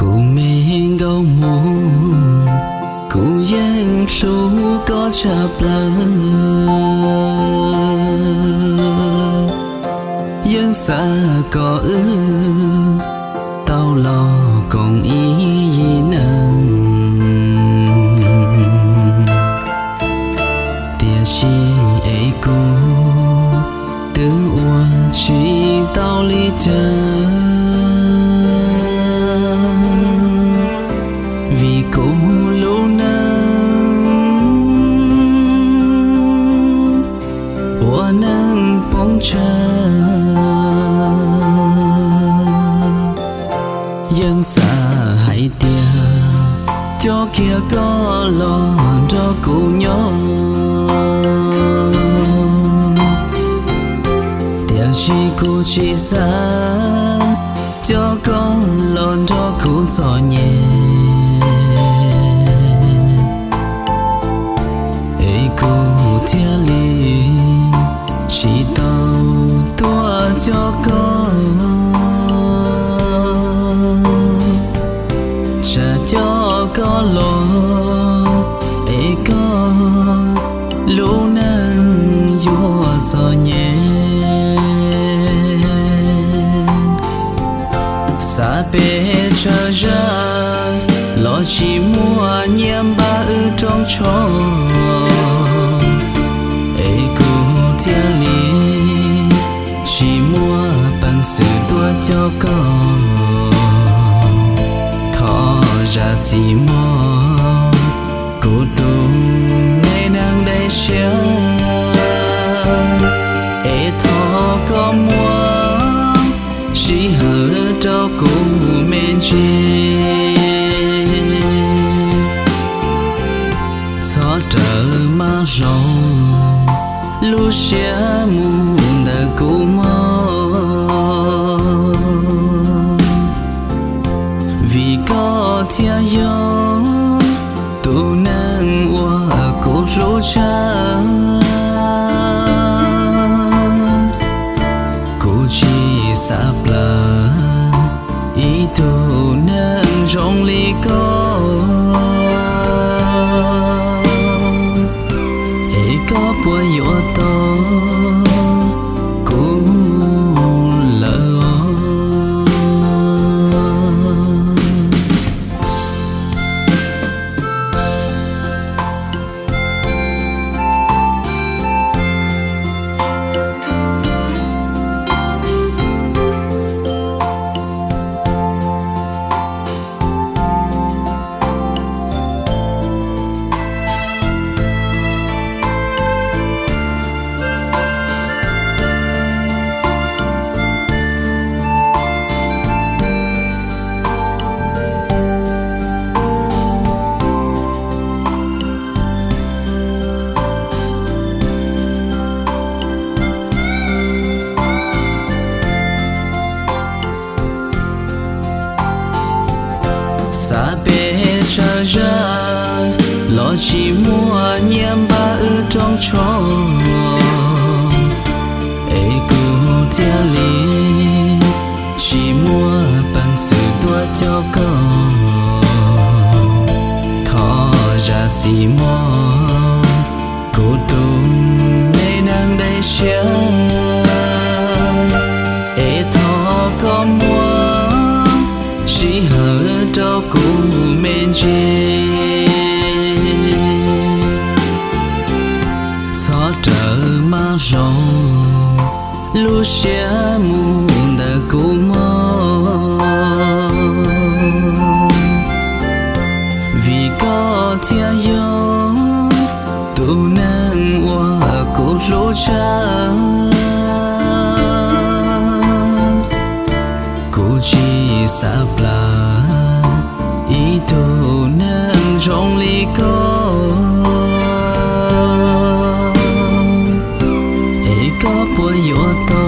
Kuv me nkauj Hmoob, kuv yeej hlub koj tshaj plaws, yeej xav kom wb tau los koom ib yim neeg. Tiam sis es kuv twb ua tsis tau li cas, vim kuv lub neej ua neej poob tsawg. Yeej xav hais tias coj kiag koj los nrog kuv nyob, tiam sis kuv tsis xav coj koj los nrog kuv txom nyem, es kuv thiaj li tsis tau tuaj coj koj. Tsam coj koj los es koj lub neej yuav txom nyem. Xav pes tsawg zaj los tsis muaj nyiaj npaj wb rooj tsho, es kuv thiaj li tsis muaj peev xwm tuaj coj koj. Thov zam txim mog, kuv tus me neeg dej siab, es thov koj muab sij hawm rau kuv me ntsis. Txhob rawm maj hloov lub siab mus ntawm kuv mog, vim koj thiaj yog tus neeg uas kuv hlub tshaj. Kuv tsis xav plaws ib tug neeg zoo li koj, es koj puas yuav tau kuv lawm os? Xav pes tsawg zaj los tsis muaj nyiaj npaj wb rooj tsho, es kuv thiaj li tsis muaj peev xwm tuaj coj koj. Thov zam txim mog, kuv tus me neeg dej siab, es thov koj muab sij hawm rau kuv me ntsis. Txhob rawm maj hloov lub siab mus ntawm kuv mog, vim koj thiaj yog tus neeg uas kuv hlub tshaj. Kuv tsis xav plaws ib tug neeg zoo li koj, es koj puas yuav tau